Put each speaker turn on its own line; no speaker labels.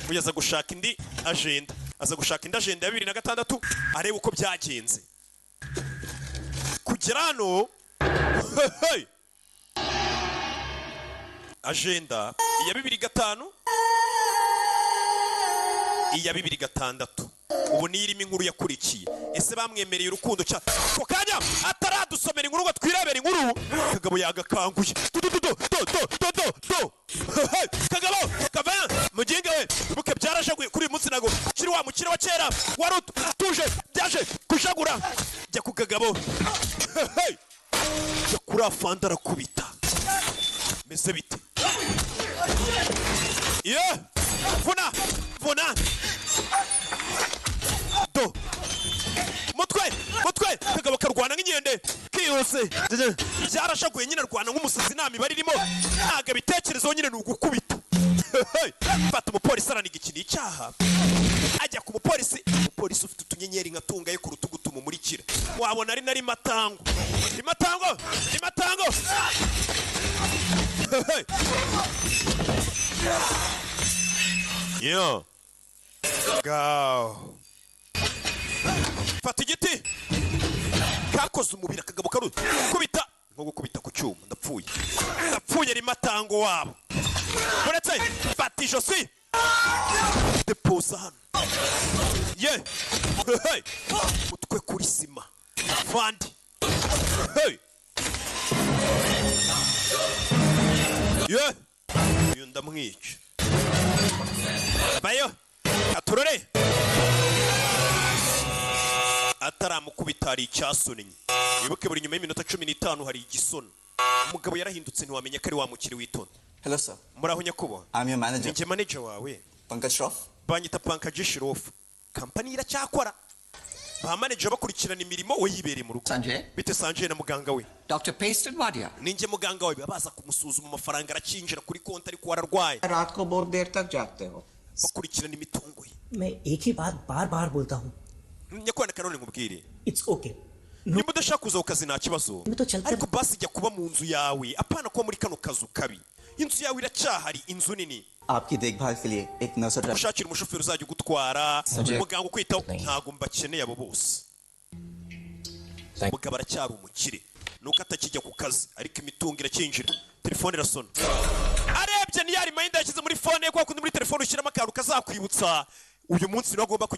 Uyu aza gushaka indi agenda, aza gushaka indi agenda ya 2006, arebe uko byagenze kugera hano. Hey! Agenda iya 2005, iya 2006, ubu niyo irimo inkuru yakurikiye. Ese bamwemereye urukundo? Cya ako kanya ataradusomera inkuru ngo twirebere inkuru, Kagabo yagakanguye. Do do do do do do do do. Hey! Kagabo kava muginga we, ibuke byarashaguye kuri uyu munsi. Ntabwo kiri wa mukire wa kera wari utuje, byaje kushagura. Jya ku kagabo. Hey! Jya kuri afande, arakubita. Meze bite ye? Vuna vuna do mutwe mutwe. Kagabo karwana nk'inkende, kihuse. Byarashaguye nyine, arwana nk'umusazi, nta mibare irimo, ntabwo abitekerezaho nyine, ni ugukubita. Fata umupolisi, araniga. Iki ni icyaha. Ajya ku mupolisi, umupolisi ufite utunyenyeri nka tungaye ku rutugu tumumurikira, wabona ari na rimatango rimatango rimatango. Hey! Yo gaho, fata igiti kakoze umubiri. Akagabo karu kubita nko gukubita ku cyuma. Ndapfuye, ndapfuye, rimatango wabo. Uretse fata ijosi, depoza hano ye. Hey! Utwe kuri sima vandi. Hey! Ye, uyu ndamwica. Bayo aturore ataramukubita, hari icyasunnye. Wibuke buri nyuma y'iminota 15 hari igisona. Umugabo yarahindutse, ntiwamenya ko ari wa mukiri witonda.
Hello, sir.
Muraho nyakubahwa.
I'm your manager.
Ninjye manager wawe.
Pankaj Shroff.
Banyita Pankaj Shroff. Kampani iracyakora, ba manager bakurikirana imirimo, we yibereye mu rugo.
Sanjay.
Bite Sanjay na muganga we?
Dr. Paston Wadia.
Ninjye muganga we. Baba baza kumusuzuma, amafaranga arakinjira kuri konti, ariko wararwaye.
रात को बहुत देर तक जागते हो।
Bakurikirana imitungo ye.
मैं एक ही बात बार बार बोलता हूँ।
Nyakubahwa, kanone nkubwire.
It's okay.
Nimba udashaka kuza ku kazi, nta kibazo, ariko basi jya kuba mu nzu yawe, apana kuba muri kano kazu kabi. Inzu yawe iracyahari, inzu nini.
आपकी देखभाल के लिए एक nurse और
Ushakira umushoferi uzajya ugutwara,
Sanjay.
umuganga ukwitaho. Ntabwo mbakeneye abo bose. Umugabo aracyari umukire, nuko atakijya ku kazi, ariko imitungo irakinjira. Telefone irasona, arebye niyari mayindi yashyize muri phone ye, kwa kundi muri telefone ushyiramo akantu kazakwibutsa uyu munsi niwe agomba kujya.